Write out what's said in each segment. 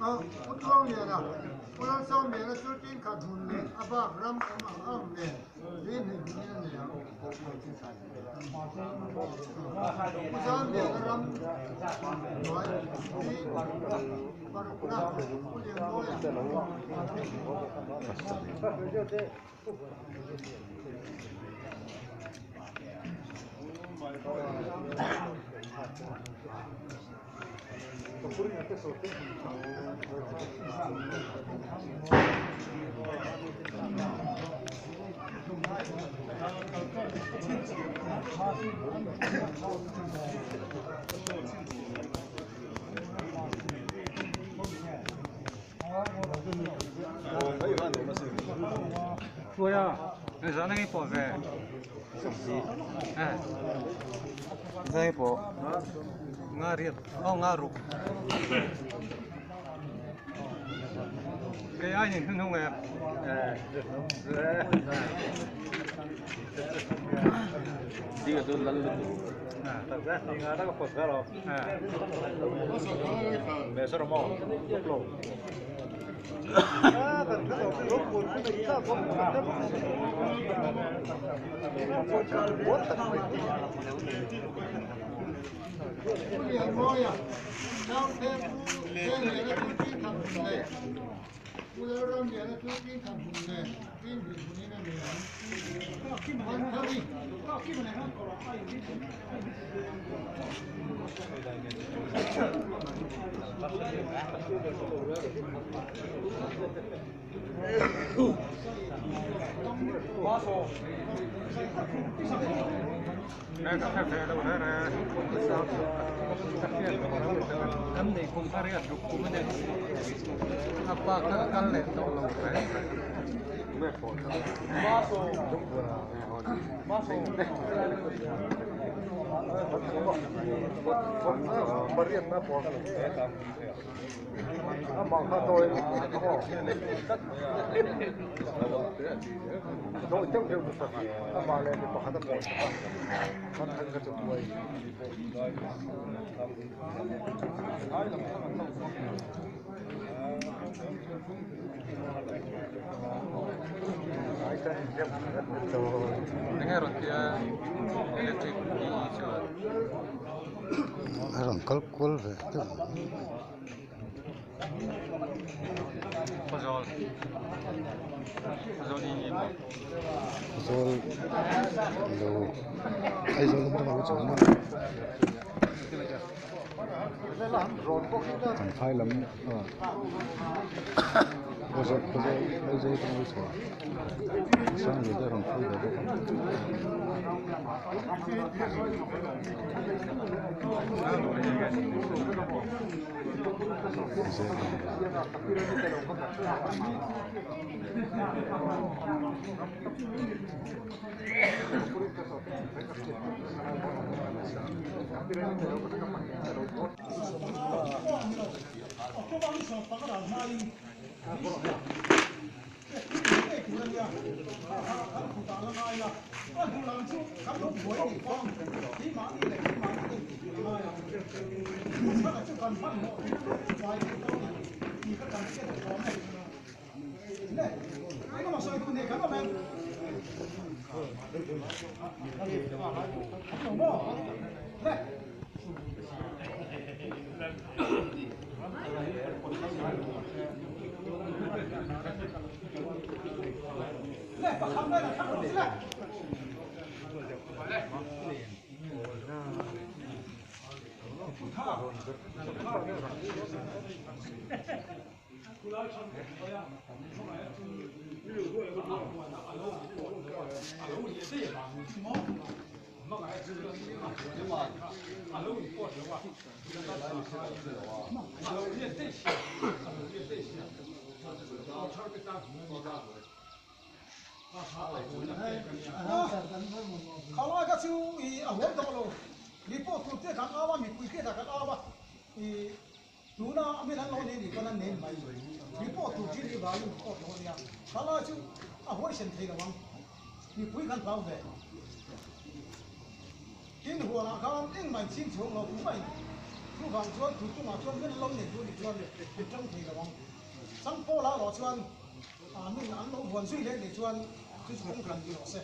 Pu Tluangliana, Pu Lalsawmliana chu tin khat hmun leh a bak ram awm ang ang nen vin hnih hmunin a nei ang. Pu Zamliana ram hnuai hi parukna Pu Lianmawia. Pu Lianmawia, Naute Pu Thengliana chu tin khat hmun leh Pu Lalramliana chu tin khat hmun nen tin hnih hmunin a nei ang. Manthari. A rawn kal kual ve deuh ang. Khawzawl lo Aizawl lam pawh a lo chho mek Champhai lam ah Khawzawl Khawzawl Aizawl atang a lo chho a Sanglian te a rawn phei ve bawk a. Khalai kha chu ih a huam tawh lo report tur te kan au a mipui te kan au a ih tuna min an lo nei nih pawn an nei mai report tur chi nih vangin report lo ania khalai chu a huaisen thei lo ang mipui kan hlau ve tin huanah khan engmah in chhing chhuang lo tumah in. Chuvang chuan tu chungah chuan min lo nei duh a nih chuan an tang thei lo ang. Changpawla erawh chuan min an lo vuan zui leh nih chuan chu chu kawng kan ni rawh se.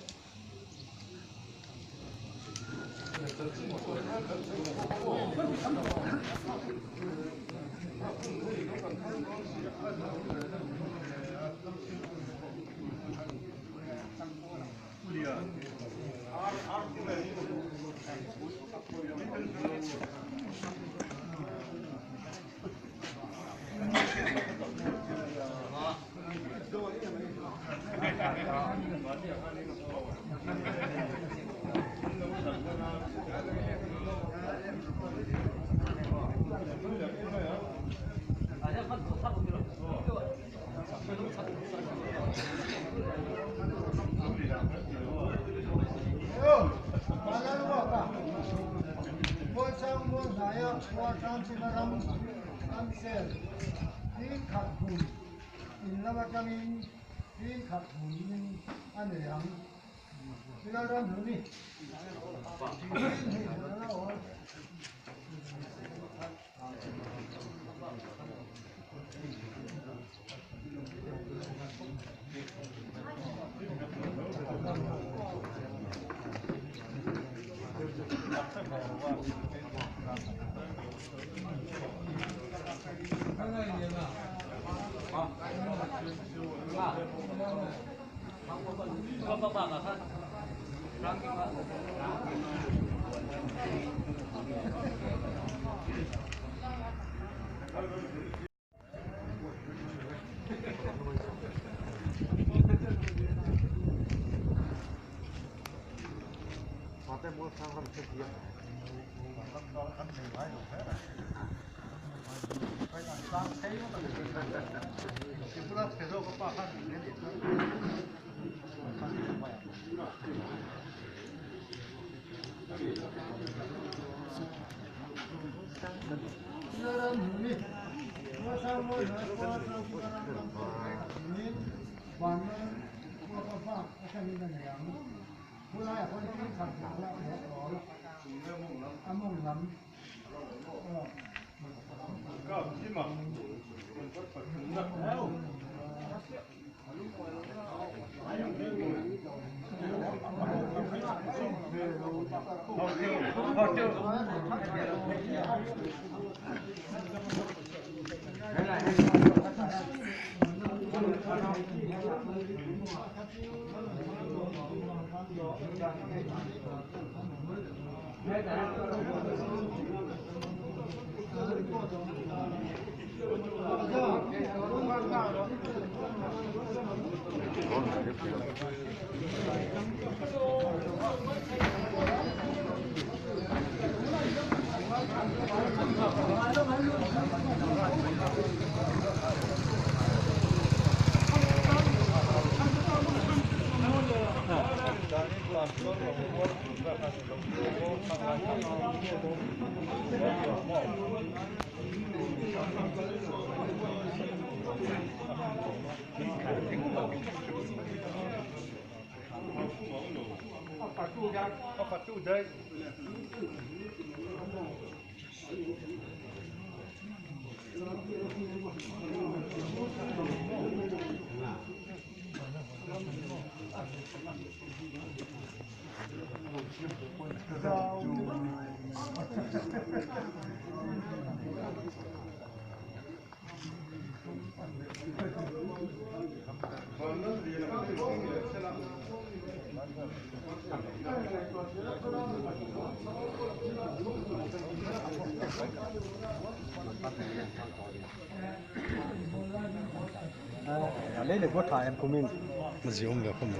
Zium le khum le.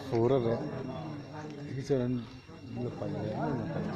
Fura re. Kicharan le pai le na pai.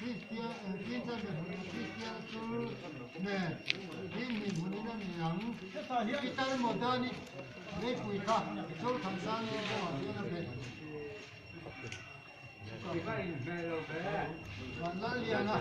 Kristian Kristian Kristian chu nen ding hmunin a ni ang. Pitar emaw Dani Leipui kha Zothansangi kawngah hian a bet. Vanlalliana.